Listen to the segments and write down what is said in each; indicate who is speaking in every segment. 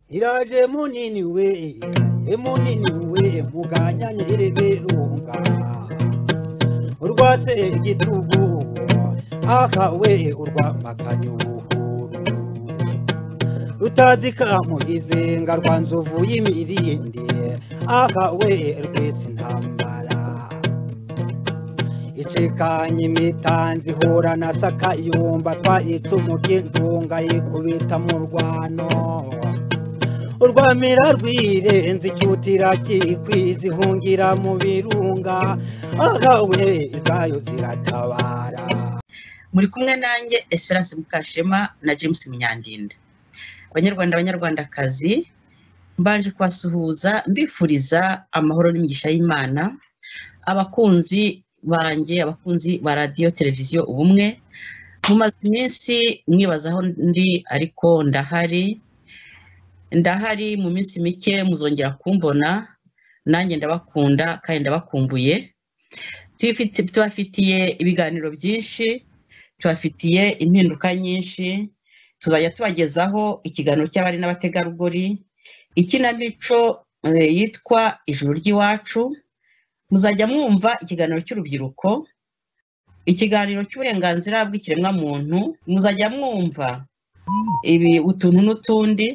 Speaker 1: Iraje munini we, munini we, muganya nyiribirunga urwase igitugu aka we urwamaganya ubuhuru rutazika mu izenga rwa nzovu y'imirindi aka we rwese intambara icikanye imitanzi ihura na Sakayumba twayicumu ry'inzunga yikubita mu rwano urwamira rwirenze icyutira kikwiza ihungira mu birunga agawe izayo ziratabara.
Speaker 2: Muri kumwe nanjye Esperance Mukashema na James Munyandinda. Abanyarwanda, abanyarwandakazi, mbanje kubasuhuza mbifuriza amahoro n'imigisha y'Imana. Abakunzi banjye, abakunzi ba radiyo televiziyo Ubumwe, mumaze iminsi mwibazaho ndi, ariko ndahari ndahari. Mu minsi mike muzongera kumbona, nanjye ndabakunda kandi ndabakumbuye. Tubafitiye ibiganiro byinshi, tubafitiye impinduka nyinshi, tuzajya tubagezaho ikiganiro cy'abari n'abategarugori, ikinamico yitwa Ijuru ry'iwacu, muzajya mwumva ikiganiro cy'urubyiruko, ikiganiro cy'uburenganzira bw'ikiremwamuntu, muzajya mwumva ibi utuntu n'utundi.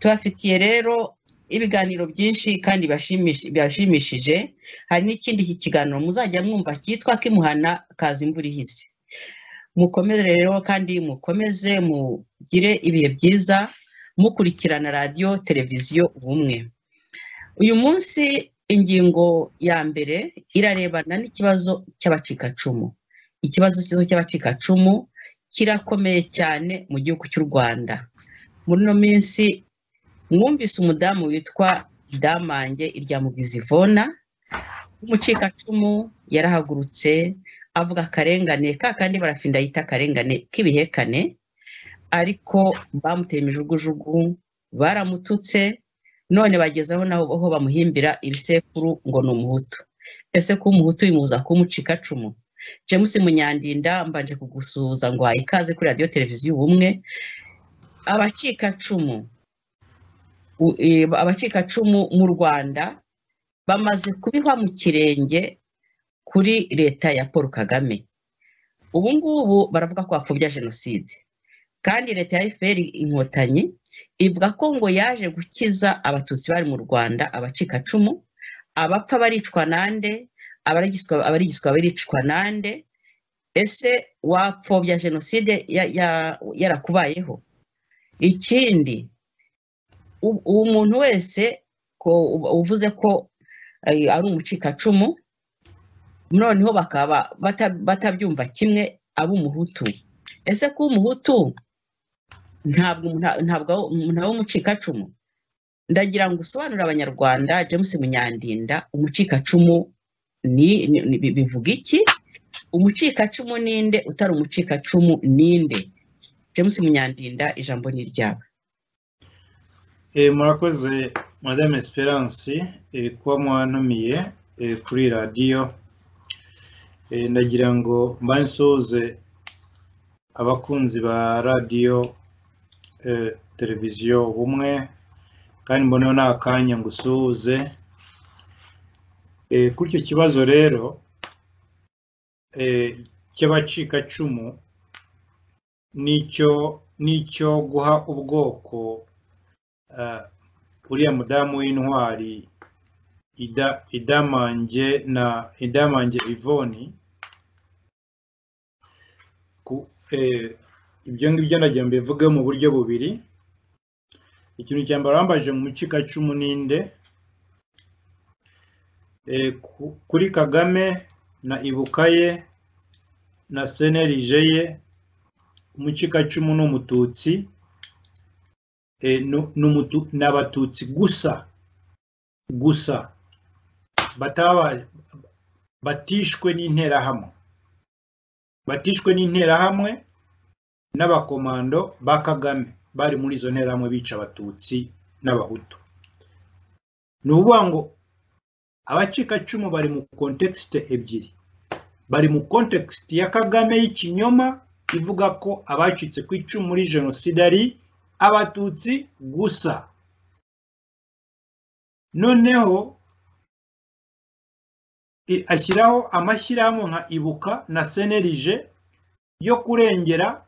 Speaker 2: Tubafitiye rero ibiganiro byinshi kandi bibashimishije. Hari n'ikindi kiganiro muzajya mwumva cyitwa Kimuhana kaza imvura ihise. Mukomeze rero kandi mukomeze mugire ibihe byiza mukurikirana radiyo televiziyo Ubumwe. Uyu munsi ingingo ya mbere irarebana n'ikibazo cy'abacikacumu. Ikibazo cy'abacikacumu kirakomeye cyane mu gihugu cy'u Rwanda. Muri ino minsi mwumvise umudamu witwa Damange Iryamugwiza Ivona w'umucikacumu, yarahagurutse avuga akarengane ka kandi barafinda yita akarengane k'ibihekane, ariko bamuteye imijugujugu, baramututse, none bagezeho naho bamuhimbira ibisekuru ngo ni umuhutu. Ese ko umuhutu bimubuza kuba umucikacumu? James Munyandinda, mbanje kugusuhuza ngo ikaze kuri radiyo televiziyo Ubumwe. Abacikacumu mu Rwanda bamaze kubihwa mu kirenge kuri leta ya Paul Kagame. Ubu ngubu baravuga ko bapfobya jenoside, kandi leta ya FPR Inkotanyi ivuga ko ngo yaje gukiza abatutsi bari mu Rwanda abacikacumu. Abapfa baricwa nande? Abarigiswa baricwa nande? Ese wapfobya jenoside yarakubayeho? Ikindi, umuntu wese ko uvuze ko ari umucikacumu, noneho bakaba batabyumva kimwe ab'umuhutu. Ese ko umuhutu ntabwo ntabwo umucikacumu? Ndagira ngo usobanurire abanyarwanda, James Munyandinda, umucikacumu ni bivuga iki? Umucikacumu ninde? Utari umucikacumu ninde? James Munyandinda, ijambo ni ryawe.
Speaker 3: Murakoze Madame Esperance kuba mwantumiye kuri radiyo. Ndagira ngo mbansuhuze abakunzi ba radiyo televiziyo Ubumwe, kandi mboneho n'akanya ngo usuhuze. Kuri icyo kibazo rero cy'abacikacumu n'icyo guha ubwoko uriya mudamu w'intwari Idamange na Idamange Ivoni, ibyo ngibyo ndagira mbivuge mu buryo bubiri. Ikintu cya mbere bambaje mu mucikacumu ninde? Kuri Kagame na Ibuka ye na CNLG ye, umucikacumu ni umututsi, ni abatutsi gusa gusa batishwe n'interahamwe, batishwe n'interahamwe n'abakomando ba Kagame bari muri izo nterahamwe bica abatutsi n'abahutu. Ni ukuvuga ngo abacikacumu bari mu context ebyiri, bari mu context ya Kagame y'ikinyoma ivuga ko abacitse ku icumu muri jenoside ari abatutsi gusa. Noneho ashyiraho amashyirahamwe nka Ibuka na CNLG yo kurengera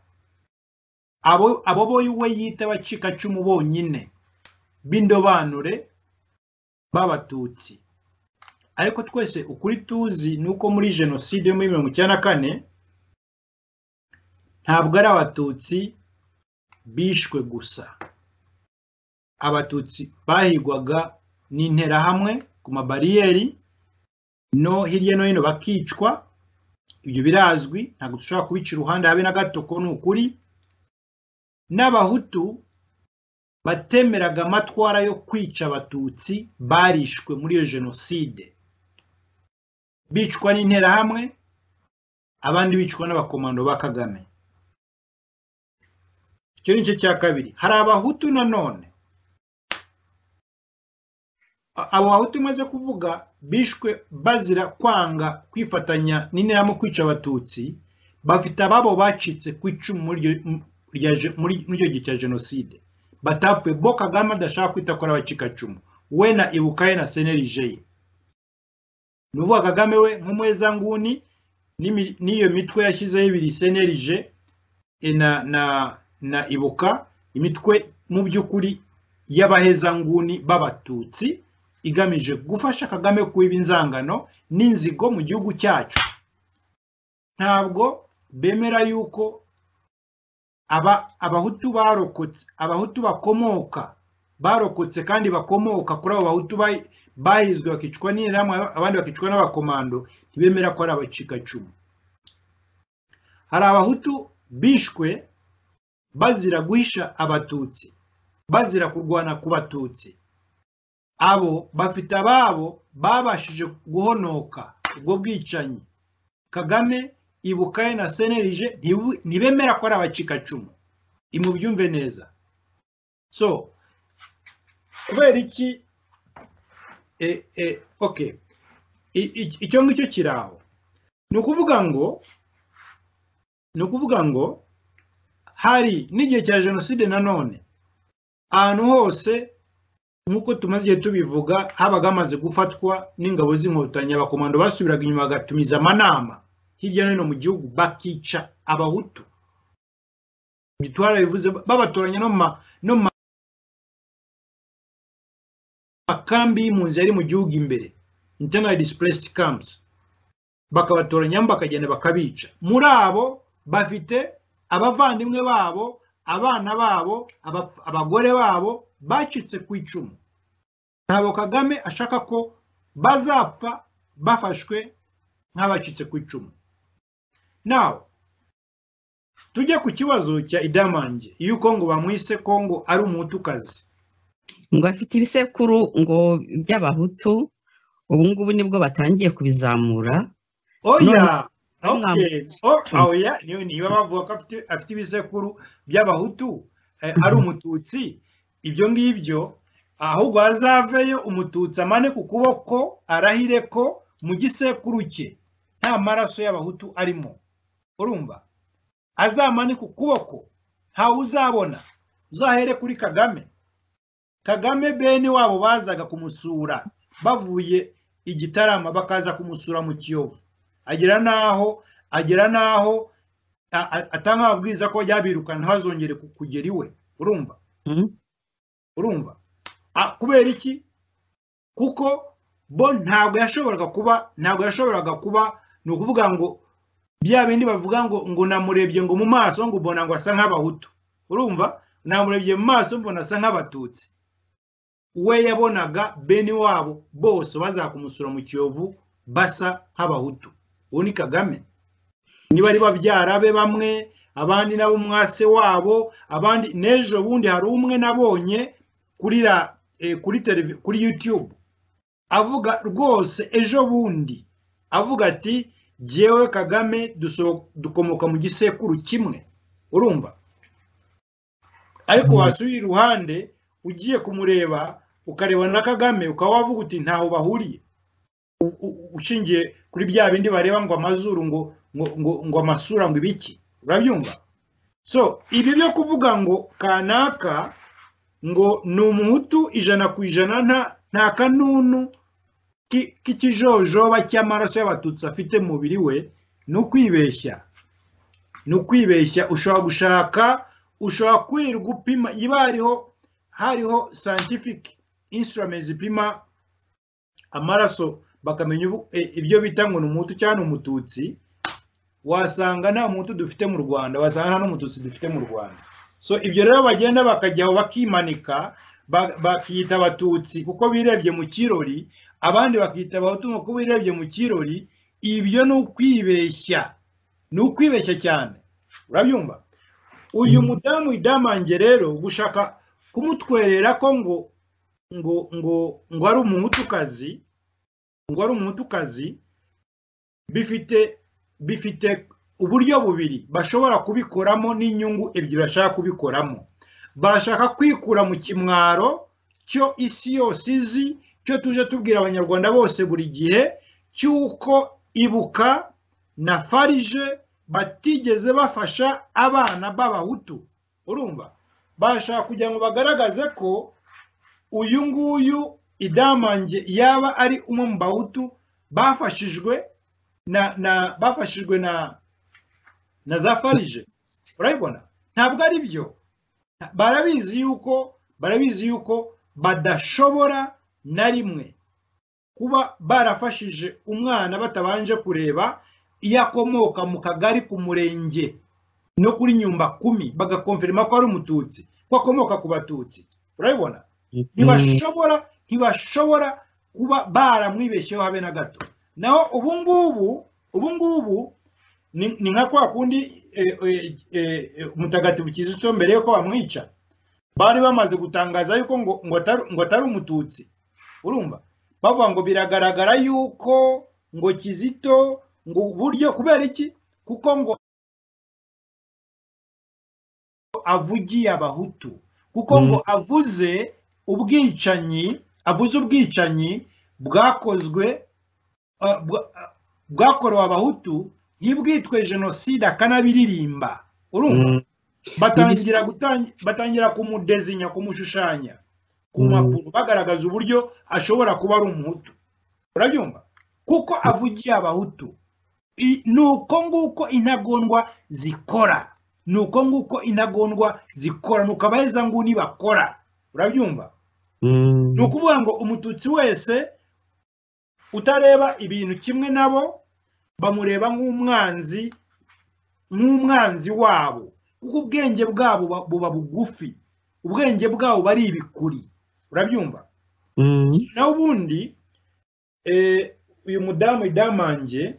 Speaker 3: abo bo we yita abacikacumu bonyine b'indobanure b'abatutsi. Ariko twese ukuri tuzi ni uko muri jenoside yo muri 94 ntabwo ari abatutsi bishwe gusa. Abatutsi bahigwaga n'interahamwe ku mabariyeri no hirya no hino bakicwa, ibyo birazwi, ntabwo dushobora kubica iruhande habe na gato ko ni ukuri. N'abahutu batemeraga amatwara yo kwica abatutsi barishwe muri iyo jenoside, bicwa n'interahamwe, abandi bicwa n'abakomando ba Kagame. Icyo ni cyo cya kabiri. Hari abahutu nanone, abo bahutu maze kuvuga bishwe bazira kwanga kwifatanya n'interahamwe kwica abatutsi, bafite ababo bacitse ku icumu muri icyo gihe cya jenoside batapfuye, bo Kagame adashaka kwita ko ari abacikacumu, we na Ibuka ye na CNLG ye. Ni ukuvuga Kagame we nk'umuhezanguni n'iyo mitwe yashyizeho ibiri, CNLG na Ibuka, imitwe mu by'ukuri y'abahezanguni b'abatutsi igamije gufasha Kagame kubiba inzangano n'inzigo mu gihugu cyacu. Ntabwo bemera yuko abahutu barokotse, abahutu bakomoka barokotse kandi bakomoka kuri abo bahutu bahizwe bakicwa n'interahamwe, abandi bakicwa n'abakomando, ntibemera ko ari abacikacumu. Hari abahutu bishwe bazira guhisha abatutsi, bazira kurwana ku batutsi. Abo bafite ababo babashije guhonoka ubwo bwicanyi. Kagame, Ibuka ye na CNLG ntibemera ko ari abacikacumu, imubyumve neza. So kubera iki okay, icyo ngicyo kiraho. Ni ukuvuga ngo hari n'igihe cya jenoside nanone ahantu hose nk'uko tumaze igihe tubivuga, habaga hamaze gufatwa n'ingabo z'inkotanyi, abakomando basubiraga inyuma bagatumiza amanama hirya no hino mu gihugu bakica abahutu. Twarabivuze, babatoranya no mu makambi y'impunzi yari mu gihugu imbere, internal displaced camps, bakabatoranyamo bakagenda bakabica. Muri abo bafite abavandimwe babo, abana babo, abagore babo bacitse ku icumu. Ntabwo Kagame ashaka ko bazapfa bafashwe nk'abacitse ku icumu. Now tujye ku kibazo cya Idamange, yuko ngo bamwise ko ngo ari umuhutukazi,
Speaker 2: ngo afite ibisekuru ngo by'abahutu, ubu ngubu nibwo batangiye kubizamura.
Speaker 3: Oya, okay, oya, niba bavuga ko afite ibisekuru by'abahutu ari umututsi, ibyo ngibyo ahubwo azaveyo umututsi amane ku kuboko arahire ko mu gisekuru cye nta maraso y'abahutu arimo. Urumva, azamane ku kuboko, ntawe uzabona. Uzahere kuri Kagame. Kagame bene wabo bazaga kumusura bavuye Igitarama bakaza kumusura mu Kiyovu, agera naho atanga amabwiriza ko yabirukana ntibazongere kugera iwe. Urumva, urumva kubera iki? Kuko bo ntabwo yashoboraga kuba, ni ukuvuga ngo bya bindi bavuga ngo namurebye ngo mu maso ngo ubona ngo asa nk'abahutu. Urumva, namurebye mu maso mbona asa nk'abatutsi. We yabonaga bene wabo bose bazakumusura mu Kiyovu basa nk'abahutu. Uwo ni Kagame. Niba ari babyara be bamwe, abandi nabo mwase wabo, abandi n'ejo bundi hari umwe nabonye kuri YouTube avuga rwose ejo bundi avuga ati jyewe Kagame dukomoka mu gisekuru kimwe. Urumva, ariko wasubiye iruhande ugiye kumureba ukareba na Kagame ukaba wavuga uti ntaho bahuriye, ushingiye kuri bya bindi bareba ngo amazuru ngo ngo ngo amasura ngo ibiki. Urabyumva? So ibi byo kuvuga ngo kanaka ngo ni umuhutu 100%, nta kanunu k'ikijojoba cy'amaraso y'abatutsi afite mu mubiri we, ni ukwibeshya. Ni ukwibeshya. Ushobora gushaka, ushobora kwirirwa upima, iba hariho scientific instruments zipima amaraso bakamenya ibyo bita ngo ni umuhutu cyangwa ni umututsi, wasanga nta muhutu dufite mu Rwanda, wasanga nta n'umututsi dufite mu Rwanda. So ibyo rero bagenda bakajyaho bakimanika, bakiyita abatutsi kuko birebye mu kirori, abandi bakiyita abahutu kuko birebye mu kirori, ibyo ni ukwibeshya, ni ukwibeshya cyane. Urabyumva? Uyu mudamu Idamange rero gushaka kumutwerera ko ngo ngo ngo ngo ari umuhutukazi, ngo ari umuhutukazi, bifite uburyo bubiri bashobora kubikoramo n'inyungu ebyiri bashaka kubikoramo. Bashaka kwikura mu kimwaro cyo isi yose izi, cyo tuje tubwira abanyarwanda bose buri gihe, cy'uko Ibuka na Farije batigeze bafasha abana b'abahutu. Urumva? Bashaka kugira ngo bagaragaze ko uyu nguyu Idamange yaba ari umwe mu bahutu bafashijwe na bafashijwe na za Farije. Urabibona? Ntabwo ari byo. Barabizi yuko badashobora na rimwe kuba barafashije umwana batabanje kureba iyo akomoka mu kagari, ku murenge no kuri nyumba kumi, bagakonfirma ko ari umututsi, ko akomoka ku batutsi. Urabibona? Ntibashobora kuba baramwibeshyeho habe na gato. Naho ubu ngubu ni nka kwa kundi Mutagatifu Kizito mbere yuko bamwica bari bamaze gutangaza yuko ngo atari umututsi. Urumva? Bavuga ngo biragaragara yuko ngo Kizito ngo buryo, kubera iki? Kuko ngo avugiye abahutu, kuko ngo avuze ubwicanyi, avuze ubwicanyi bwakozwe bwakorewe abahutu ntibwitwe jenoside, akanabiririmba. Urumva? Batangira kumudezinya, kumushushanya ku mpapuro, bagaragaza uburyo ashobora kuba ari umuhutu. Urabyumva? Kuko avugiye abahutu. Nuko nguko intagondwa zikora, nuko nguko intagondwa zikora, nuko abahezanguni bakora. Urabyumva? Ni ukuvuga ngo umututsi wese utareba ibintu kimwe nabo bamureba nk'umwanzi, nk'umwanzi wabo, kuko ubwenge bwabo buba bugufi, ubwenge bwabo bari ibikuri. Urabyumva? Naho ubundi uyu mudamu Idamange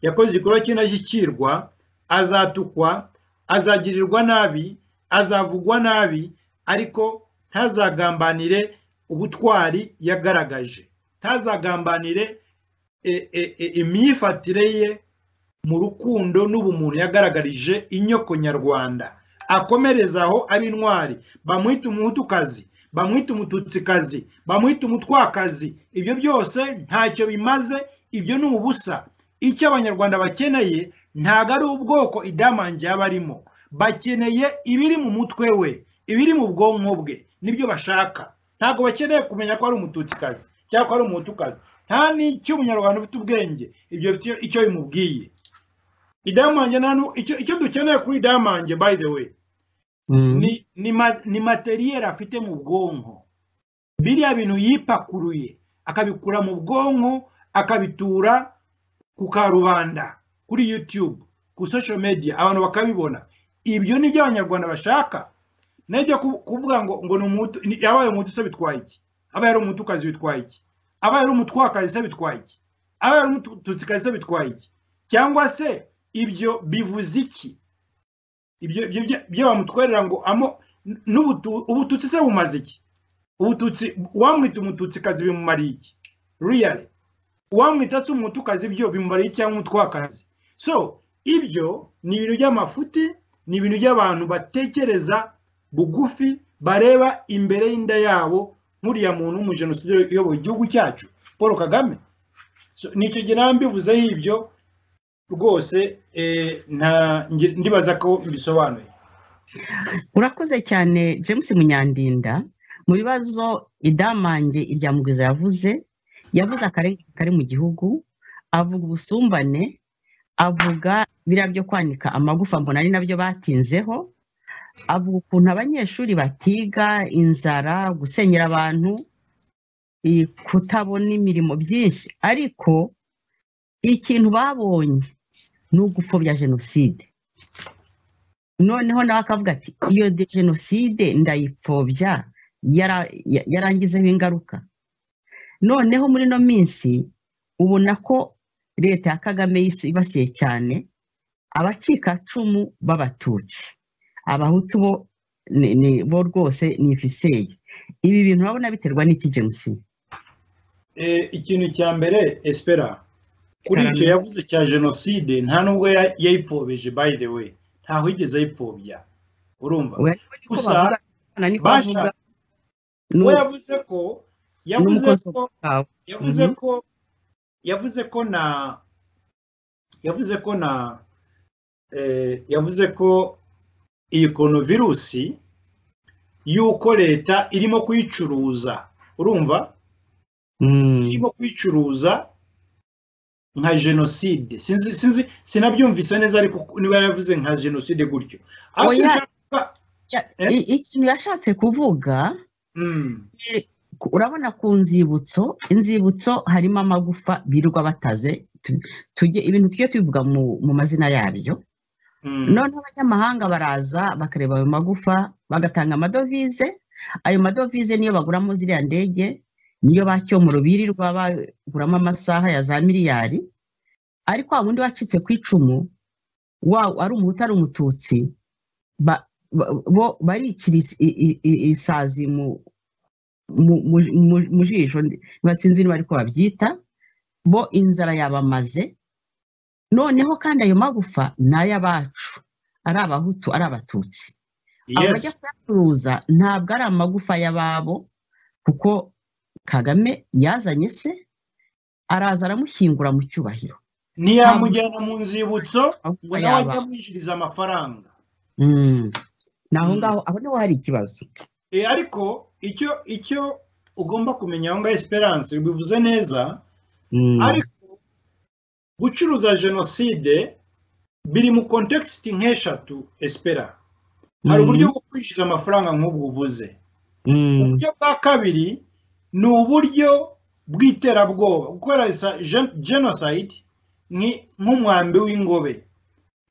Speaker 3: yakoze igikorwa cy'indashyikirwa, azatukwa, azagirirwa nabi, azavugwa nabi, ariko ntazagambanire ubutwari yagaragaje, ntazagambanire imyifatire ye mu rukundo n'ubumuntu yagaragarije inyoko nyarwanda. Akomereza aho ari intwari, bamwita umuhutukazi, bamwita umututsikazi, bamwita umutwakazi, ibyo byose ntacyo bimaze, ibyo ni ubusa. Icyo abanyarwanda bakeneye ntabwo ari ubwoko Idamange yaba arimo, bakeneye ibiri mu mutwe we, ibiri mu bwonko bwe, nibyo bashaka. Ntabwo bakeneye kumenya ko ari umututsikazi cyangwa ko ari umuhutukazi, nta n'icyo umunyarwanda ufite ubwenge ibyo icyo bimubwiye. Idamange icyo dukeneye kuri Idamange, by the way, ni materiel afite mu bwonko, biriya bintu yipakuruye akabikura mu bwonko akabitura ku karubanda, kuri YouTube, ku social media, abantu bakabibona. Ibyo ni byo abanyarwanda bashaka. N'ibyo kuvuga ngo ni umuhutu, yabaye umuhutu se bitwaye iki? Abaye ari umuhutukazi bitwaye iki? Abaye ari umutwakazi se bitwaye iki? Abaye ari umututsikazi se bitwaye iki? Cyangwa se ibyo bivuze iki? Ibyo bamutwerera ngo amo ubututsi se bumaze iki? Ubututsi wamwita umututsikazi bimumariye iki? Really? Uwamwita se umutukazi byo bimumariye cyangwa umutwakazi? So ibyo ni ibintu by'amafuti, ni ibintu by'abantu batekereza bugufi, bareba imbere y'inda yabo, nk'uriya muntu w'umujenoside uyoboye igihugu cyacu Paul Kagame. So nicyo gihe nawe mbivuzeho ibyo rwose, ndibaza ko mbisobanuye.
Speaker 2: Urakoze cyane, James Munyandinda. Mu bibazo Idamange Iryamugwiza yavuze akarengane kari mu gihugu, avuga ubusumbane, avuga biriya byo kwanika amagufa, mbona ari nabyo batinzeho, avuga ukuntu abanyeshuri batiga, inzara, gusenyera abantu, kutabona imirimo, byinshi. Ariko ikintu babonye ni ugupfobya jenoside. Noneho nawe akavuga ati: "Iyo de jenoside ndayipfobya yarangizeho ingaruka." Noneho muri ino minsi ubona ko leta ya Kagame yibasiye cyane abacikacumu b'Abatutsi. Abahutu bo bo rwose ni ifiseye. Ibi bintu urabona biterwa n'iki, James?
Speaker 3: Ikintu cya mbere, Espera, kuri
Speaker 2: Karame.
Speaker 3: icyo yavuze cya jenoside, nta nubwo yayipfobeje. By the way, ntaho yigeze ayipfobya, urumva?
Speaker 2: Oya, niko
Speaker 3: Gusa
Speaker 2: bavuga, niko bavuga.
Speaker 3: We yavuze ko yavuze
Speaker 2: N'umukozi
Speaker 3: ko
Speaker 2: wawe.
Speaker 3: Yavuze ko yavuze ko na yavuze ko na eh, yavuze ko iyi coronavirus, yuko leta irimo kuyicuruza, urumva, irimo kuyicuruza nka jenoside. Sinzi, sinabyumvise neza, ariko niba yavuze nka jenoside gutyo, ariko
Speaker 2: Oya.
Speaker 3: Eh?
Speaker 2: Ikintu yashatse kuvuga, urabona ku nzibutso, inzibutso harimo amagufa birirwa bataze. Tujye ibintu tujye tubivuga mu mazina yabyo. Noneho abanyamahanga baraza bakareba ayo magufa, bagatanga amadovize. Ayo madovize niyo baguramo ziriya ndege, niyo ba Cyomoro birirwa baguramo amasaha ya za miliyari. Ariko wa wundi wacitse ku icumu, wa ari Umuhutu, ari Umututsi, bo baricira isazi mu jisho, sinzi niba ariko babyita. Bo inzara yabamaze. Noneho kandi ayo magufa ni ay'abacu, ari Abahutu, ari Abatutsi. Abo bajya kuyacuruza ntabwo ari amagufa y'ababo, kuko Kagame yazanye se, araza aramushyingura mu cyubahiro.
Speaker 3: Ntiyamujyana mu nzibutso ngo
Speaker 2: Amagufa
Speaker 3: nawe ajye
Speaker 2: y'ababo.
Speaker 3: amwinjiriza amafaranga.
Speaker 2: Ni aho ngaho, aho niho hari ikibazo.
Speaker 3: Ariko icyo ugomba kumenya aho ngaho, Esperance, bivuze neza, ariko gucuruza jenoside biri mu context nk'eshatu, Espera. Hari uburyo bwo kwinjiza amafaranga nk'ubwo uvuze. Uburyo bwa kabiri ni uburyo bw'iterabwoba, gukoresha genocide nk'umwambi w'ingobe.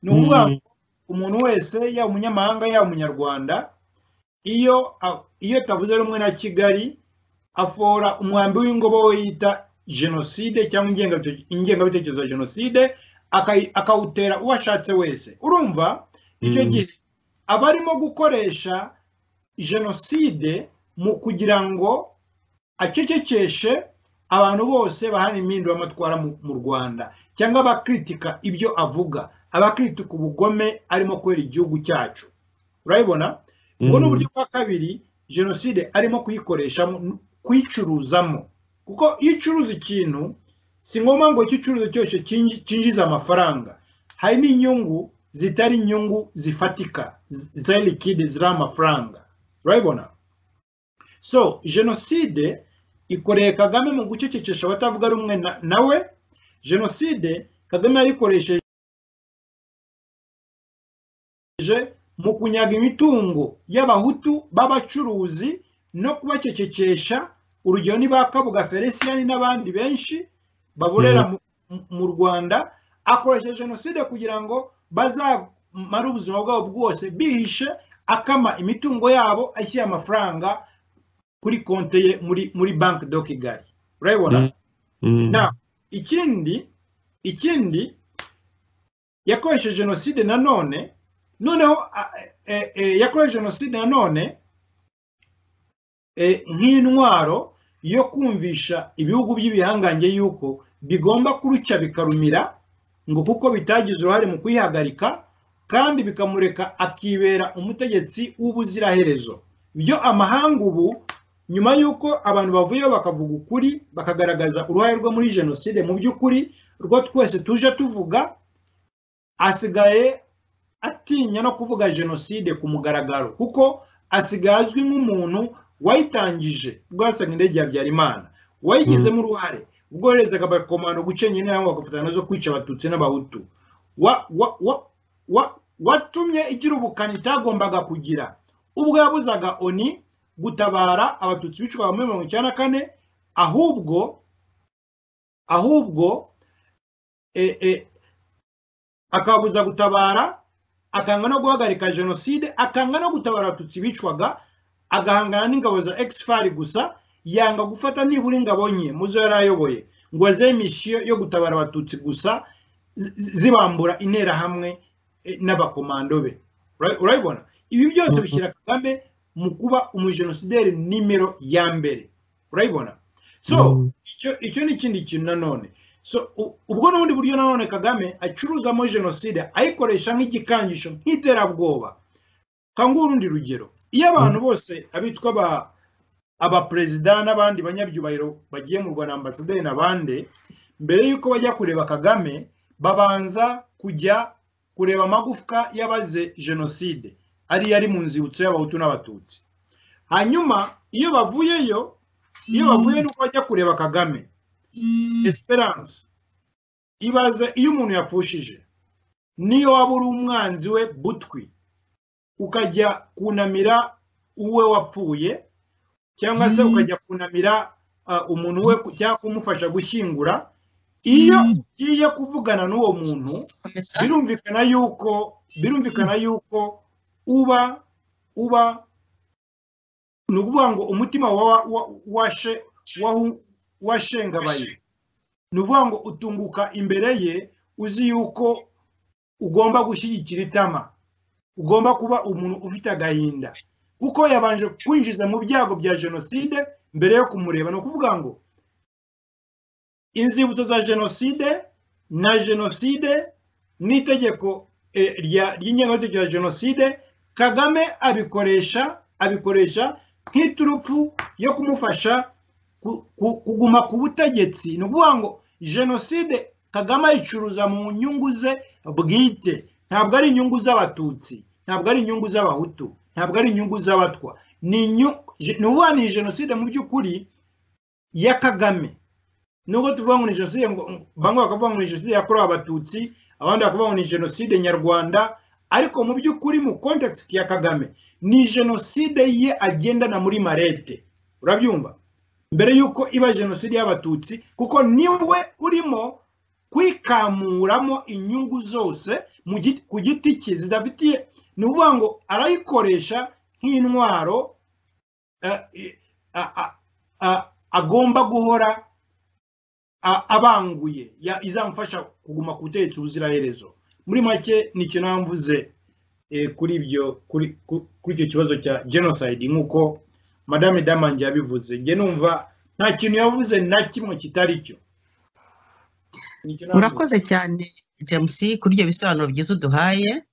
Speaker 3: Ni ukuvuga ngo umuntu wese, yaba umunyamahanga, yaba Umunyarwanda, iyo atavuze rumwe na Kigali, afora umwambi w'ingobe we yita jenoside cyangwa ingengabitekerezo ya jenoside, akawutera uwo ashatse wese, urumva? Icyo gihe aba arimo gukoresha jenoside mu kugira ngo acecekeshe abantu bose bahana impinduramatwara mu Rwanda, cyangwa abakritika ibyo avuga, abakritika ubugome arimo kubera igihugu cyacu, urabibona? Ubwo ni uburyo bwa kabiri jenoside arimo kuyikoreshamo, kuyicuruzamo, kuko iyo ucuruza ikintu, si ngombwa ngo icyo ucuruza cyose cyinjize amafaranga. Hari n'inyungu zitari inyungu zifatika, zitari liquide, ziri amafaranga, urabibona? So jenoside ikoreye Kagame mu gucecekesha abatavuga rumwe nawe. Jenoside Kagame yayikoresheje mu kunyaga imitungo y'Abahutu b'abacuruzi no kubacecekesha. Urugero ni ba Kabuga Felicien n'abandi benshi baborera mu Rwanda. Akoresha jenoside kugira ngo bazamare ubuzima bwabo bwose bihishe, akama imitungo yabo, ashyira amafaranga kuri konte ye muri Banki de Kigali, urabibona? Na ikindi yakoresheje jenoside nanone, noneho yakoresheje jenoside nanone nk'intwaro yo kumvisha ibihugu by'ibihangange yuko bigomba kuruca bikarumira, ngo kuko bitagize uruhare mu kuyihagarika, kandi bikamureka akibera umutegetsi w'ubuziraherezo. Byo amahanga ubu, nyuma y'uko abantu bavuyeho bakavuga ukuri, bakagaragaza uruhare rwe muri jenoside, mu by'ukuri rwo twese tuje tuvuga, asigaye atinya no kuvuga jenoside ku mugaragaro, kuko asigaye azwi nk'umuntu wayitangije ubwo yasaga indege ya Habyarimana, wayigizemo uruhare ubwo yoherezaga abakomando gucenya interahamwe bagafatanya nazo kwica Abatutsi n'Abahutu, watumye igira ubukana itagombaga kugira ubwo yabuzaga ONU gutabara Abatutsi bicwaga muri 94, ahubwo akabuza gutabara, akanga no guhagarika jenoside, akanga no gutabara Abatutsi bicwaga, agahangana n'ingabo za ex-FAR gusa, yanga gufata nibura ingabo nke muzo yari ayoboye ngo aze misiyo yo gutabara Abatutsi gusa zibambura interahamwe n'abakomando be. Urabibona, ibi byose bishyira Kagame mu kuba umujenosideri nimero ya mbere. Urabibona? So icyo ni ikindi kintu nanone. So ubwo n'ubundi buryo nanone Kagame acuruzamo jenoside, ayikoresha nk'igikangisho, nk'iterabwoba. Kanguha urundi rugero: iyo abantu bose abitwa abaperezida n'abandi banyabyubahiro bagiye mu Rwanda, ambasaderi n'abandi, mbere y'uko bajya kureba Kagame babanza kujya kureba amagufwa y'abaze jenoside ariyo ari mu nzibutso y'Abahutu n'Abatutsi. Hanyuma iyo bavuyeyo, iyo bavuye nuko bajya kureba Kagame. Esperance, ibaze iyo umuntu yapfushije, niyo waba uri umwanzi we butwi, ukajya kunamira uwe wapfuye, cyangwa se ukajya kunamira umuntu we cyangwa kumufasha gushyingura, iyo ugiye kuvugana n'uwo muntu birumvikana yuko uba ni ukuvuga ngo umutima washengabaye, ni ukuvuga ngo utunguka imbere ye uzi yuko ugomba gushyigikira itama, ugomba kuba umuntu ufite agahinda, kuko yabanje kwinjiza mu byago bya jenoside mbere yo kumureba. Ni ukuvuga ngo inzibutso za jenoside na jenoside n'itegeko ry'ingengabitekerezo ya jenoside, Kagame abikoresha nk'iturufu yo kumufasha kuguma ku butegetsi. Ni ukuvuga ngo jenoside Kagame ayicuruza mu nyungu ze bwite, ntabwo ari inyungu z'Abatutsi, ntabwo ari inyungu z'Abahutu, ntabwo ari inyungu z'Abatwa. Ni ukuvuga ni jenoside mu by'ukuri ya Kagame. Nubwo tuvuga ngo ni jenoside, bamwe bakavuga ngo ni jenoside yakorewe Abatutsi, abandi bakavuga ngo ni jenoside nyarwanda, ariko mu by'ukuri mu context ya Kagame ni jenoside ye agendana muri mallette. Urabyumva? Mbere y'uko iba jenoside y'Abatutsi, kuko niwe urimo kwikamuramo inyungu zose ku giti cye zidafitiye. Ni ukuvuga ngo arayikoresha nk'intwaro agomba guhora abanguye, izamufasha kuguma ku butegetsi ubuziraherezo. Muri make ni icyo namvuze kuri ibyo, kuri icyo kibazo cya genocide, nk'uko Madame Damange yabivuze. Njye numva nta kintu yavuze na kimwe kitari cyo.
Speaker 2: Urakoze cyane, James, kuri ibyo bisobanuro byiza uduhaye.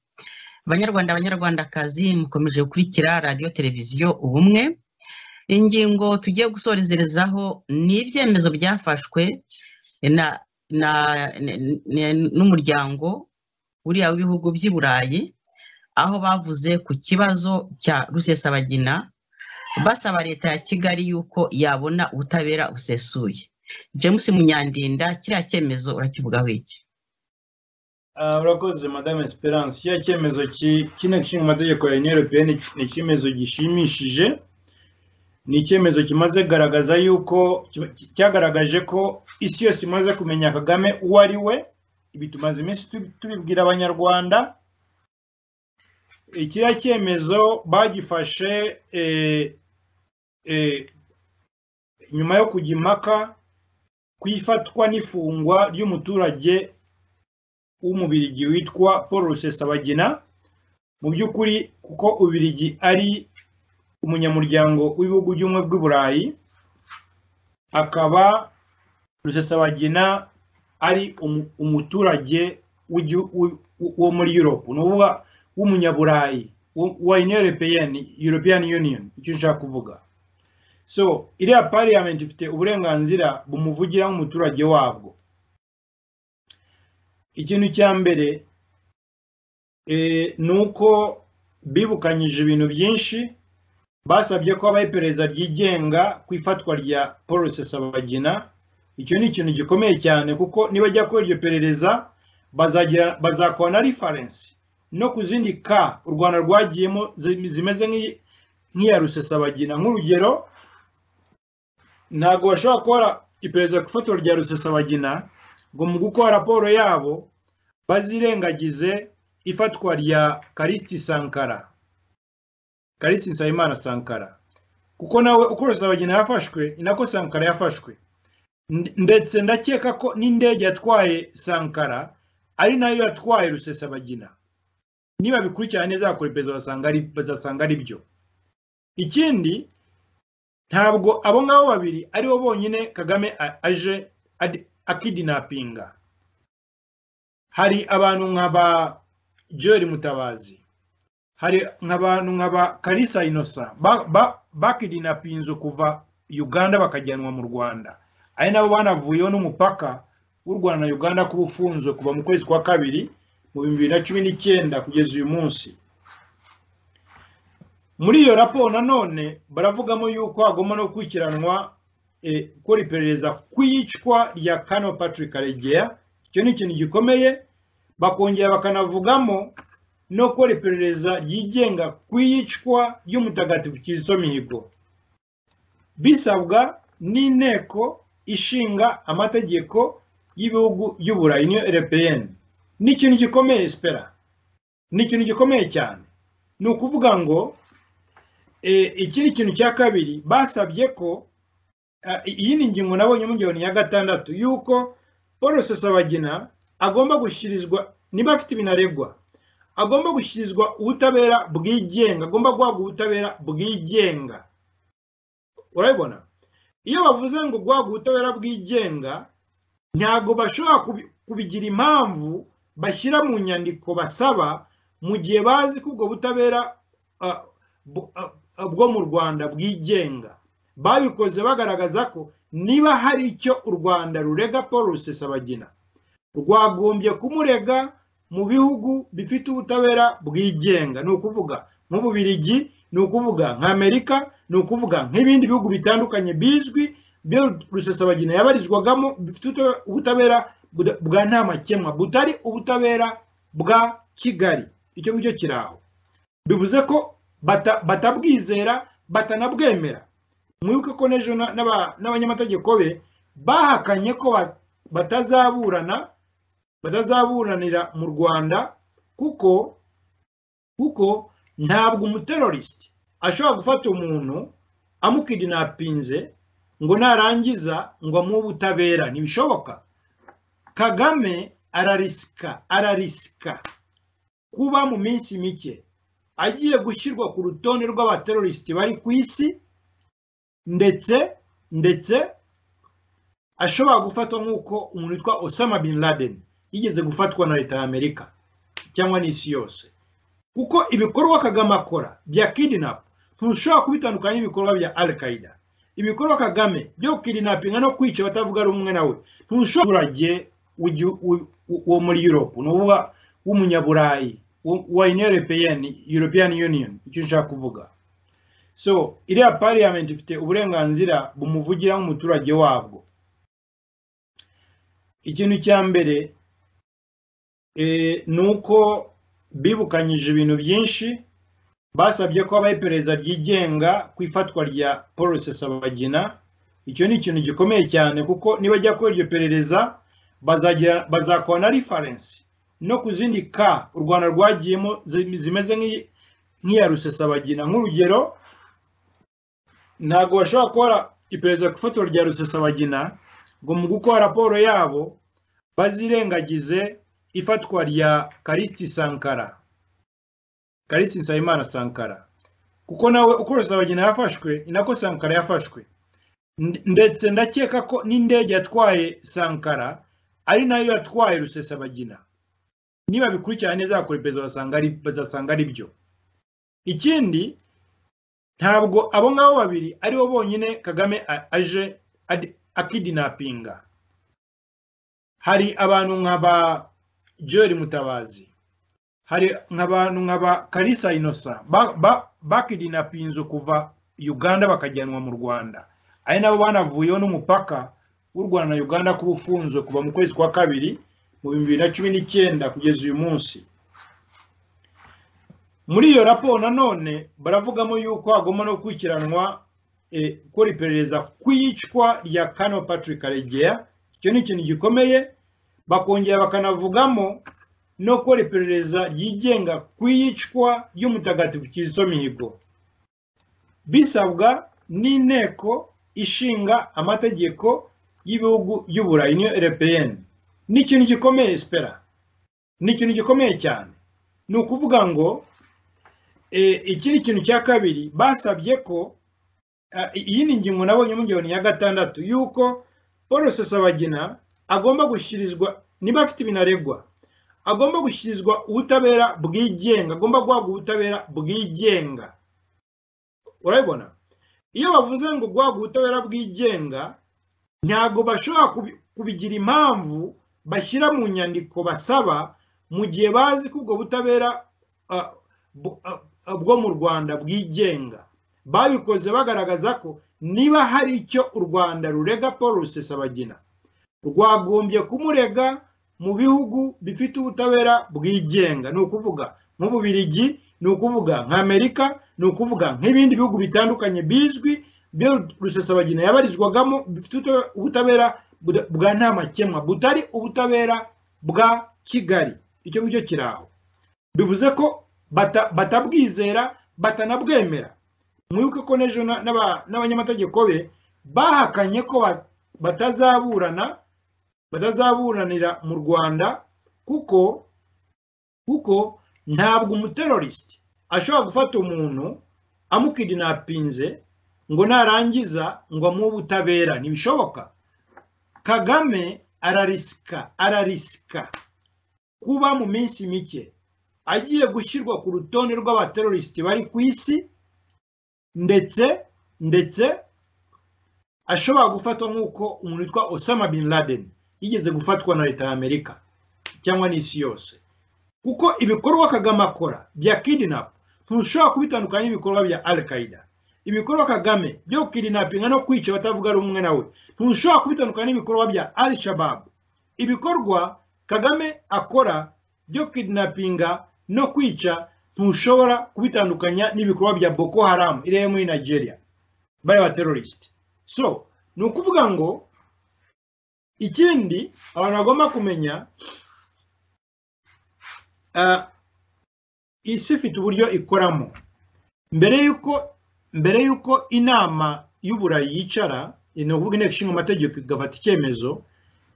Speaker 2: Banyarwanda, Banyarwandakazi, mukomeje gukurikira Radiyo Televiziyo Ubumwe. Ingingo tugiye gusorezerezaho ni ibyemezo byafashwe n'umuryango uriya w'ibihugu by'i Burayi, aho bavuze ku kibazo cya Rusesabagina, basaba leta ya Kigali yuko yabona ubutabera busesuye. James Munyandinda, kiriya cyemezo urakivugaho iki?
Speaker 3: Urakoze, Madame Esperance. Kiriya cyemezo cy'Inteko Ishinga Amategeko ya Union Européenne ni icyemezo gishimishije, ni icyemezo kimaze kugaragaza yuko cyagaragaje ko isi yose imaze kumenya Kagame uwo ari we. Ibi tumaze iminsi tubibwira Abanyarwanda. Kiriya cyemezo bagifashe nyuma yo kujya impaka ku ifatwa n'ifungwa ry'umuturage w'Umubirigi witwa Paul Rusesabagina. Mu by'ukuri, kuko Ububirigi ari umunyamuryango w'ibihugu by'Ubumwe bw'i Burayi, akaba Rusesabagina ari umuturage wo muri Europe, ni ukuvuga w'umunyaburayi wa Union Européenne, European Union, icyo nshaka kuvuga. So iriya parliament ifite uburenganzira bumuvugira nk'umuturage wabwo. Ikintu cya mbere ni uko bibukanyije ibintu byinshi. Basabye ko habaho iperereza ryigenga ku ifatwa rya Paul Rusesabagina. Icyo ni ikintu gikomeye cyane, kuko nibajya gukora iryo perereza bazakora na reference no ku zindi ka u Rwanda rwagiyemo zimeze nk'iya Rusesabagina. Nk'urugero, ntabwo bashobora gukora iperereza ku ifatwa rya Rusesabagina ngo mu gukora raporo yabo bazirengagize ifatwa rya Karisti Sankara, Karisti Nsabimana Sankara, kuko nawe uko Rusesabagina yafashwe ni nako Sankara yafashwe. Ndetse ndakeka ko n'indege yatwaye Sankara ari nayo yatwaye Rusesabagina. Niba bikurikirana neza bakora iperereza bazasanga ari byo. Ikindi, ntabwo abo ngabo babiri aribo bonyine Kagame aje akidinapinga. Hari abantu nka ba Joel Mutabazi, hari nk'abantu nka ba Kalisa Innocent bakidinapinze kuva Uganda bakajyanwa mu Rwanda, ari nabo banavuyeho n'umupaka w'u Rwanda na Uganda kuba ufunzwe kuva mu kwezi kwa kabiri mu 2019 kugeza uyu munsi. Muri iyo raporo nanone baravugamo yuko hagomba no gukurikiranwa gukora iperereza ku iyicwa rya Colonel Patrick Karegeya. Icyo ni ikintu gikomeye. Bakongera bakanavugamo no gukora iperereza ryigenga ku iyicwa ry'umutagatifu Kizito Mihigo, bisabwa n'inteko ishinga amategeko y'ibihugu by'Uburayi, niyo Européenne. Ni ikintu gikomeye Espera, ni ikintu gikomeye cyane. Ni ukuvuga ngo ikindi kintu cya kabiri basabye ko iyi ni ingingo nabonye mu ngingo ya 6, yuko Paul Rusesabagina agomba gushyirizwa, niba afite ibintu aregwa, agomba gushyirizwa ubutabera bwigenga, agomba guhabwa ubutabera bwigenga. Urabibona, iyo bavuze ngo guhabwa ubutabera bwigenga, ntabwo bashobora kubigira impamvu bashyira mu nyandiko basaba, mu gihe bazi ko ubwo butabera bwo mu Rwanda bwigenga. Babikoze bagaragaza ko niba hari icyo u Rwanda rurega Paul Rusesabagina, rwagombye kumurega mu bihugu bifite ubutabera bwigenga. Ni ukuvuga nk'Ububirigi, ni ukuvuga nka Amerika, ni ukuvuga nk'ibindi bihugu bitandukanye bizwi byo Rusesabagina yabarizwagamo, bifite ubutabera bwa nta makemwa, butari ubutabera bwa Kigali. Icyo ngicyo kiri aho, bivuze ko batabwizera, batanabwemera. Mwibuke ko n'ejo n'abanyamategeko be bahakanye ko batazaburanira mu Rwanda, kuko ntabwo umuterorist ashobora gufata umuntu amukidinapinze ngo narangiza ngo amuhe ubutabera, ntibishoboka. Kagame ararisika kuba mu minsi mike agiye gushyirwa ku rutonde rw'abaterorist bari ku isi, ndetse ashobora gufatwa nk'uko umuntu witwa Osama bin Laden yigeze gufatwa na leta ya Amerika cyangwa n'isi yose. Kuko ibikorwa Kagame akora bya kidnap ntushobora kubitandukanya n'ibikorwa bya Al Qaeda. Ibikorwa Kagame byo kidnapping no kwica batavuga rumwe nawe, ntushobora wo muri Europe, ni ukuvuga w'umunyaburayi wa European Union, icyo nshaka kuvuga. So iriya parliament ifite uburenganzira bumuvugira nk'umuturage wabwo. Ikintu cya mbere ni uko bibukanyije ibintu byinshi. Basabye ko habaho iperereza ryigenga ku ifatwa rya Paul Rusesabagina. Icyo ni ikintu gikomeye cyane, kuko nibajya gukora iryo perereza bazakora na reference no ku zindi ka u Rwanda rwagiyemo zimeze nk'iya Rusesabagina. Nk'urugero, ntabwo bashobora gukora iperereza ku ifatwa rya Rusesabagina ngo mu gukora raporo yabo bazirengagize ifatwa rya Karisti Sankara, Karisti Nsabimana Sankara, kuko nawe uko Rusesabagina yafashwe ni nako Sankara yafashwe. Ndetse ndakeka ko n'indege yatwaye Sankara ari nayo yatwaye Rusesabagina. Niba bikurikirana neza bakora iperereza bazasanga ari byo. Ikindi, ntabwo abo ngabo babiri aribo bonyine Kagame aje akidinapinga. Hari abantu nka ba Joel Mutabazi, Hari nk'abantu nk'aba Kalisa Innocent bakidinapinze kuva Uganda bakajyanwa mu Rwanda, ari nabo banavuyeho n'umupaka w'u Rwanda na Uganda kuba ufunzwe kuva mu kwezi kwa kabiri mu 2019 kugeza uyu munsi. Muri iyo raporo nanone baravugamo yuko hagomba no gukurikiranwa, gukora iperereza ku iyicwa rya Colonel Patrick Karegeya. Icyo ni ikintu gikomeye. Bakongera bakanavugamo no gukora iperereza ryigenga ku iyicwa ry'umutagatifu Kizito Mihigo, bisabwa n'Inteko Ishinga Amategeko y'ibihugu by'Uburayi, Union Européenne. Ni ikintu gikomeye, Espera, ni ikintu gikomeye cyane. Ni ukuvuga ngo ikindi kintu cya kabiri basabye ko, iyi ni ingingo nabonye mu ngingo ya gatandatu, yuko Paul Rusesabagina agomba gushyirizwa, niba afite ibintu aregwa, agomba gushyirizwa ubutabera bwigenga, agomba guhabwa ubutabera bwigenga. Urabibona, iyo bavuze ngo guhabwa ubutabera bwigenga, ntabwo bashobora kubigira impamvu bashyira mu nyandiko basaba mu gihe bazi ko ubwo butabera bwo mu Rwanda bwigenga. Babikoze bagaragaza ko niba hari icyo u Rwanda rurega Paul Rusesabagina, rwagombye kumurega mu bihugu bifite ubutabera bwigenga, ni ukuvuga nk'Ububirigi, ni ukuvuga nka Amerika, ni ukuvuga nk'ibindi bihugu bitandukanye bizwi byo Rusesabagina yabarizwagamo bifite ubutabera bwa nta makemwa, butari ubutabera bwa Kigali. Icyo ngicyo kiri aho, bivuze ko batabwizera, batanabwemera. Mwibuke ko n'ejo n'abanyamategeko be bahakanye ko batazaburanira mu Rwanda, kuko ntabwo umuterrorist ashobora gufata umuntu amukidinapinze ngo narangiza ngo amuhe ubutabera, ntibishoboka. Kagame ararisika kuba mu minsi mike agiye gushyirwa ku rutonde rw'abaterrorisiti bari ku isi, ndetse ashobora gufatwa nk'uko umuntu witwa Osama bin Laden yigeze gufatwa na leta ya Amerika cyangwa n'isi yose, kuko ibikorwa Kagame akora bya kidnap ntushobora kubitandukanya n'ibikorwa bya Al Qaeda. Ibikorwa Kagame byo kidnappinga no kwica abatavuga rumwe nawe ntushobora kubitandukanya n'ibikorwa bya Al Shabab. Ibikorwa Kagame akora byo kidnappinga no kwica ntushobora kubitandukanya n'ibikorwa bya Boko Haram iri muri Nigeria, bari ba terrorist. So ni ukuvuga ngo ikindi abantu bagomba kumenya, isi ifite uburyo ikoramo. Mbere y'uko inama y'Uburayi yicara, ni ukuvuga Inteko Ishinga Amategeko, igafata icyemezo,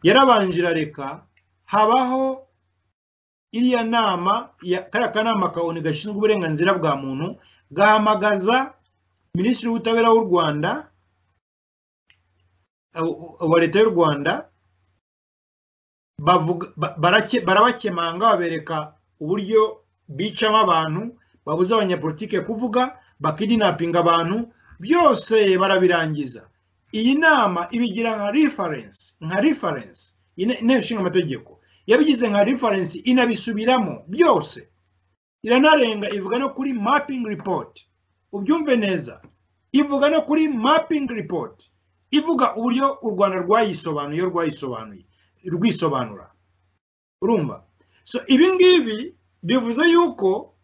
Speaker 3: yarabanje irareka habaho iriya nama, kariya kanama ka ONU gashinzwe uburenganzira bwa muntu, gahamagaza Minisitiri w'Ubutabera w'u Rwanda, wa leta y'u Rwanda, barabakemanga, babereka uburyo bicamo abantu, babuza abanyapolitike kuvuga, bakidinapinga abantu, byose barabirangiza. Iyi nama ibigira nka reference. Inteko Ishinga Amategeko yabigize nka reference, inabisubiramo byose, iranarenga ivuga no kuri mapping report. Ubyumve neza, ivuga no kuri mapping report, ivuga uburyo u Rwanda rwayisobanuye, rwisobanura. Urumva, so ibi ngibi bivuze yuko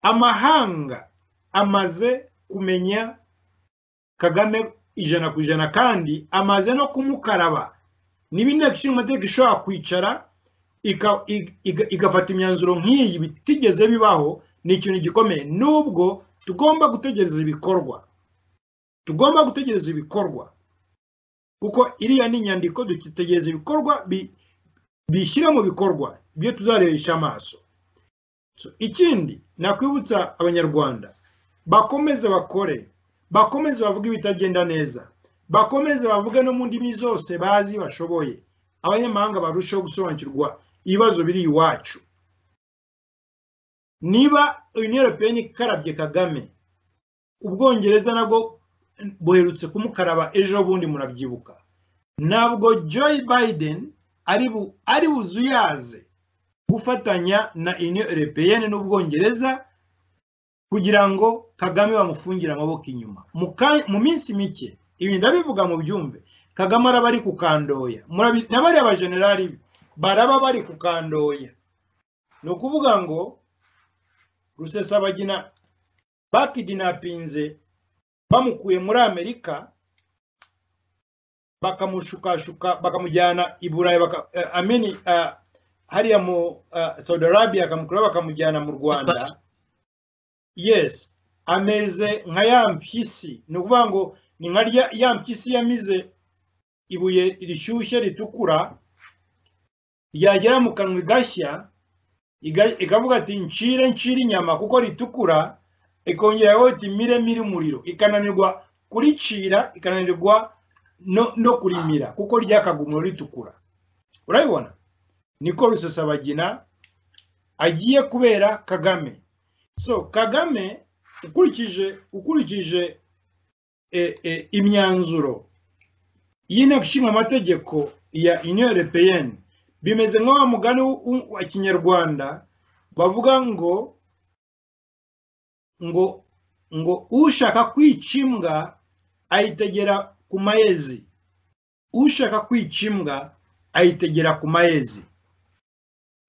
Speaker 3: amahanga amaze kumenya Kagame 100%, kandi amaze no kumukaraba. Niba Inteko Ishinga Amategeko ishobora kwicara igafata imyanzuro nk'iyi bitigeze bibaho, ni ikintu gikomeye, nubwo tugomba gutegereza ibikorwa, tugomba gutegereza ibikorwa, kuko iriya ni inyandiko. Dutegereza ibikorwa bishyira mu bikorwa ibyo tuzarebesha amaso. Ikindi nakwibutsa Abanyarwanda, bakomeze bakore, bakomeze bavuge ibitagenda neza, bakomeze bavuge no mu ndimi zose bazi bashoboye, abanyamahanga barusheho gusobanukirwa ibibazo biri iwacu. Niba Union Européenne ikarabye Kagame, Ubwongereza nabwo buherutse kumukaraba ejo bundi, murabyibuka, ntabwo Joe Biden ari buzuyaze. gufatanya na Union Européenne n'Ubwongereza kugira ngo Kagame bamufungire amaboko inyuma. Mu minsi mike, ibi ndabivuga mu byumve, Kagame araba ari kukandoya, n'abariya bajenerali baraba bari kukandoya. Ni ukuvuga ngo Rusesabagina bakidinapinze bamukuye muri Amerika, bakamushukashuka bakamujyana i Burayi, ameni hariya mu Saudi Arabia, bakamukura bakamujyana mu Rwanda. Yes, ameze nka ya mpyisi. Ni ukuvuga ngo ni nka ya mpyisi yamize ibuye rishyushye ritukura, ryagera mu kanwa igashya, ikavuga ati ncire ncire inyama kuko ritukura, ikongera iti mire mire umuriro, ikananirwa kuricira, ikananirwa no kurimira kuko ryakaga umuriro ritukura. Urabibona, niko Rusesabagina agiye kubera Kagame. So Kagame ukurikije imyanzuro y'Inteko Ishinga Amategeko ya Union Européenne, bimeze nka wa mugani wa Kinyarwanda bavuga ngo ushaka kwica imbwa ayitegera ku mayezi. Ushaka kwica imbwa ayitegera ku mayezi.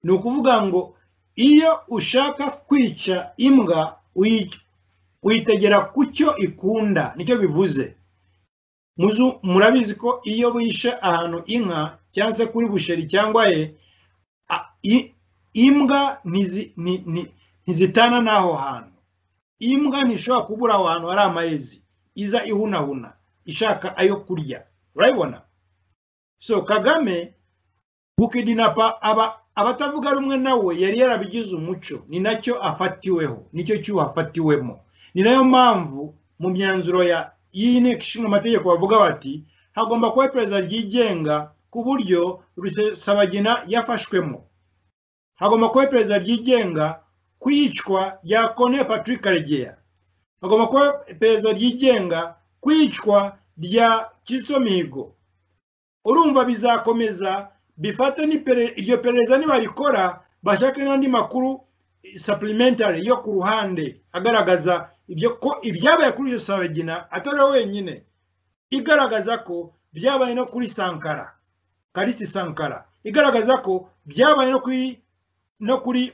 Speaker 3: Ni ukuvuga ngo iyo ushaka kwica imbwa uyitegera ku cyo ikunda, nicyo bivuze. Murabizi ko iyo wishe ahantu inka cyangwa se kuri boucherie cyangwa he, imbwa ntizitana n'aho hantu. Imbwa ntishobora kubura aho hantu hari amayezi, iza ihunahuna ishaka ayo kurya. Urabibona? So Kagame gukidinapa aba abatavuga rumwe nawe yari yarabigize umuco, ni nacyo afatiweho, nicyo cyuho afatiwemo. Ni nayo mpamvu mu myanzuro ya y'Inteko Ishinga Amategeko bavuga bati hagomba kuba iperereza ryigenga ku buryo Rusesabagina yafashwemo, hagomba kuba iperereza ryigenga ku iyicwa rya Colonel Patrick Karegeya, hagomba kuba iperereza ryigenga ku iyicwa rya Kizito Mihigo. Urumva bizakomeza bifate iryo perereza, nibarikora bashake n'andi makuru supplementary yo ku ruhande agaragaza ibyo, ko ibyabaye kuri Rusesabagina atari we wenyine, igaragaza ko byabaye no kuri Sankara, Karisi Sankara, igaragaza ko byabaye no kuri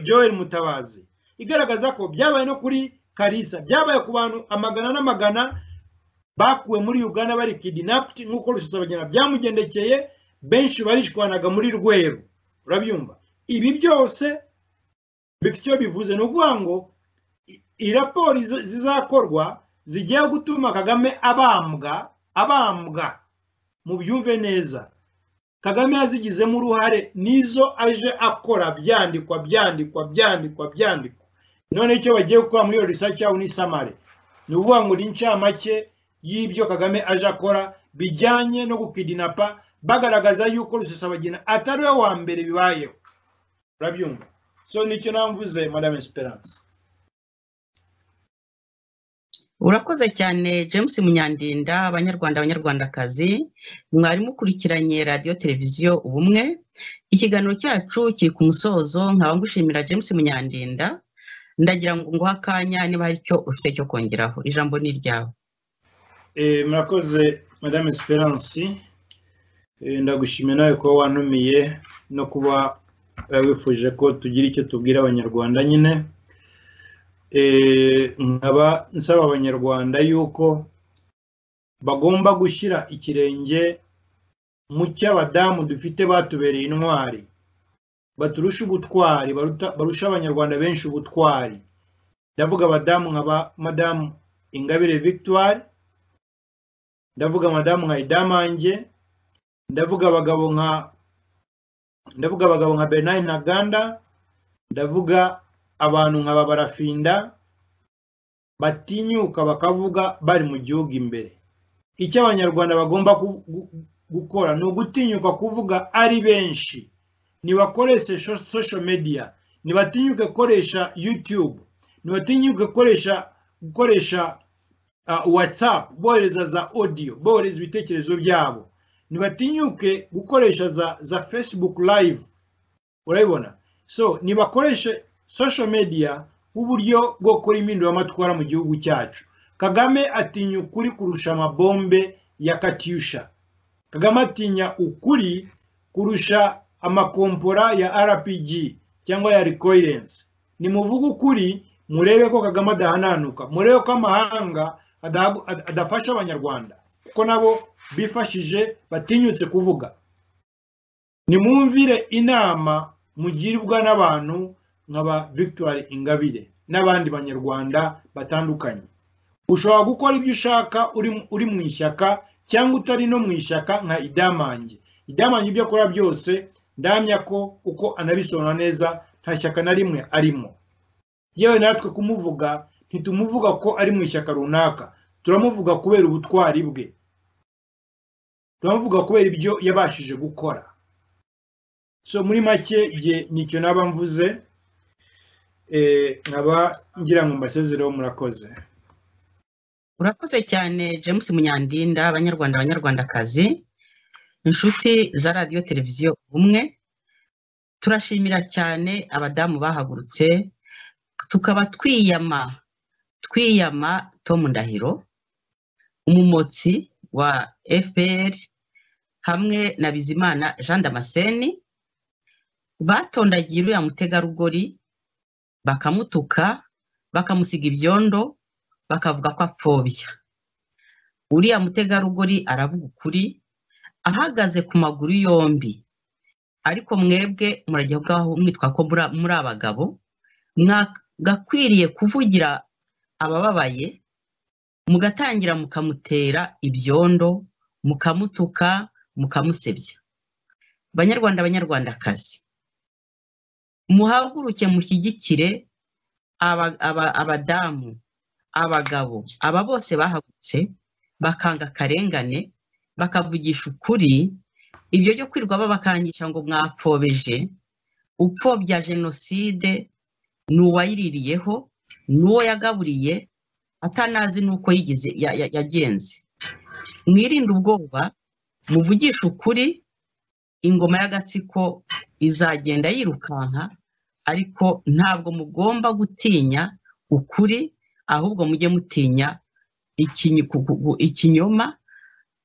Speaker 3: Joel Mutabazi, igaragaza ko byabaye no kuri Karisa, byabaye ku bantu amagana n'amagana bakuwe muri Uganda bari kidnapped nk'uko Rusesabagina byamugendekeye, benshi barishwanaga muri Rweru. Urabyumva, ibi byose bifite icyo bivuze. Ni ukuvuga ngo raporo zizakorwa zigiye gutuma Kagame abambwa, abambwa. Mubyumve neza, Kagame yazigizemo uruhare, nizo aje akora, byandikwa, byandikwa, byandikwa, byandikwa. None icyo bagiye gukora muri iyo research yabo ni summary, ni ukuvuga ngo ni incamake y'ibyo Kagame aje akora bijyanye no gukidinapa, bagaragaza yuko Rusesabagina atari we wa mbere bibayeho. Urabyumva? So nicyo namvuze, Madame Esperance.
Speaker 2: Urakoze cyane, James Munyandinda. Abanyarwanda, Abanyarwandakazi, mwari mukurikiranye Radiyo Televiziyo Ubumwe, ikiganiro cyacu kiri ku musozo. Nkaba ngushimira, James Munyandinda. Ndagira ngo nguhe akanya niba hari icyo ufite cyo kongeraho, ijambo ni iryawe.
Speaker 3: Murakoze, Madame Esperance. Ndagushimiye nawe kuba wantumiye no kuba wifuje ko tugira icyo tubwira Abanyarwanda nyine. Nkaba nsaba Abanyarwanda yuko bagomba gushyira ikirenge mu cy'abadamu dufite batubereye intwari, baturusha ubutwari, barusha Abanyarwanda benshi ubutwari. Ndavuga abadamu nka ba Madamu Ingabire Victoire, ndavuga madamu nka Idamange, ndavuga abagabo nka Bernard Ntaganda, ndavuga abantu nka Barafinda batinyuka bakavuga bari mu gihugu imbere. Icyo Abanyarwanda bagomba gukora ni ugutinyuka kuvuga ari benshi. Nibakoreshe social media, nibatinyuke gukoresha YouTube, nibatinyuke gukoresha WhatsApp bohereza za audio, bohereza ibitekerezo byabo, nibatinyuke gukoresha za Facebook Live. Urabibona? So nibakoreshe social media nk'uburyo bwo gukora impinduramatwara mu gihugu cyacu. Kagame atinya ukuri kurusha amabombe ya Katyusha. Kagame atinya ukuri kurusha amakompora ya RPG cyangwa ya recoillence. Nimuvuge ukuri, murebe ko Kagame adahananuka, murebe ko amahanga adafasha Abanyarwanda, kuko nabo bifashije batinyutse kuvuga. Nimwumvire inama mugirwa n'abantu nk'aba Victoire Ingabire n'abandi Banyarwanda batandukanye. Ushobora gukora ibyo ushaka uri mu ishyaka cyangwa utari no mu ishyaka nka Idamange. Idamange ibyo akora byose ndamya ko uko anabisobanura neza nta shyaka na rimwe arimo. Yewe natwe kumuvuga ntitumuvuga ko ari mu ishyaka runaka, turamuvuga kubera ubutwari bwe, turamuvuga kubera ibyo yabashije gukora. So muri make jye nicyo naba mvuze, nkaba ngira ngo mbasezereho. Murakoze.
Speaker 2: Urakoze cyane James Munyandinda. Abanyarwanda, Abanyarwandakazi, inshuti za Radiyo Televiziyo Ubumwe, turashimira cyane abadamu bahagurutse, tukaba twiyama Tom Ndahiro, umumotsi wa FPR, hamwe na Bizimana Jean Damascene, batondagiye uriya mutegarugori, bakamutuka, bakamusiga ibyondo, bakavuga ko apfobya. Uriya mutegarugori aravuga ukuri ahagaze ku maguru yombi, ariko mwebwe murajya ngaho mwitwa ko muri abagabo, mwagakwiriye kuvugira abababaye, mugatangira mukamutera ibyondo, mukamutuka, mukamusebya. Banyarwanda, Banyarwandakazi, muhaguruke mushyigikire abadamu, abagabo, aba bose bahagurutse bakanga akarengane, bakavugisha ukuri. Ibyo byo kwirirwa babakangisha ngo mwapfobeje, upfobya jenoside ni uwayiririyeho, ni uwo yagaburiye, atanazi n'uko yigize yagenze. Mwirinde ubwoba, muvugishe ukuri, ingoma y'agatsiko izagenda yirukanka, ariko ntabwo mugomba gutinya ukuri, ahubwo mujye mutinya ikinyoma.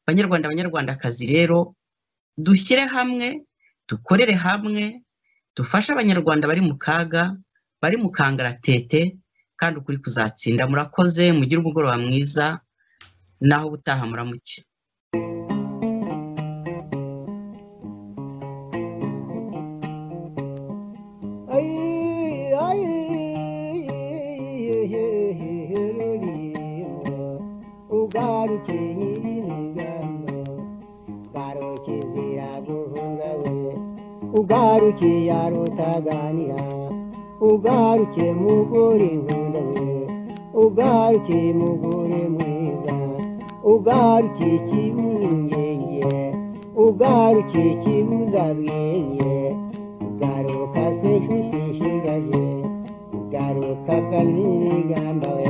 Speaker 2: Banyarwanda, Banyarwandakazi rero, dushyire hamwe, dukorere hamwe, dufashe Abanyarwanda bari mu kaga, bari mu kangaratete, kandi ukuri kuzatsinda. Murakoze, mugire umugoroba mwiza, naho ubutaha muramuke.
Speaker 1: Ugaruke nyir'imigamba, garuke ziraguhunga we, ugaruke yarutaganira, ugaruke mugore nkunda we, ugaruke mugore mwiza, ugaruke kibunyenge, ugaruke kibuzabwenge, ugaruka se nshuti nshigaje, ugaruka kanirigamba we.